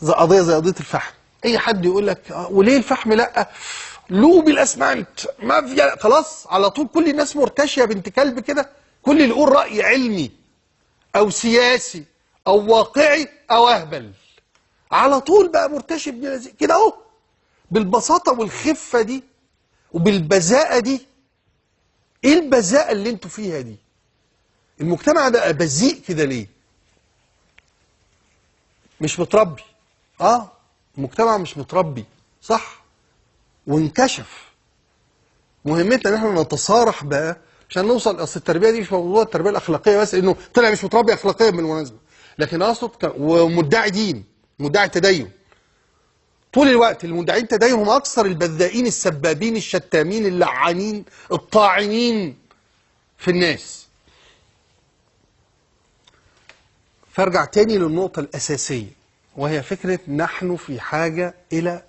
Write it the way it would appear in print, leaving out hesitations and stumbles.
زي قضية زي قضية الفحم، اي حد يقول لك وليه الفحم لا، لوبي الاسمنت ما في، خلاص على طول كل الناس مرتشيه بنت كلب كده، كل اللي يقول راي علمي او سياسي او واقعي او اهبل على طول بقى مرتشي ابن لذيذ كده اهو، بالبساطة والخفه دي وبالبذاءه دي. ايه البذاءه اللي انتوا فيها دي؟ المجتمع ده بذيء كده ليه؟ مش متربي. المجتمع مش متربي، صح، وانكشف. مهمتنا ان احنا نتصارح بقى عشان نوصل. اصل التربية دي مش موضوع التربية الاخلاقية بس، انه طلع مش متربي اخلاقيا بالمناسبة، لكن اقصد ومدعي دين، مدعي تدين. طول الوقت المدعين تدين هم اكثر البذائين السبابين الشتامين اللعانين الطاعنين في الناس. فارجع تاني للنقطة الاساسية، وهي فكرة نحن في حاجة الى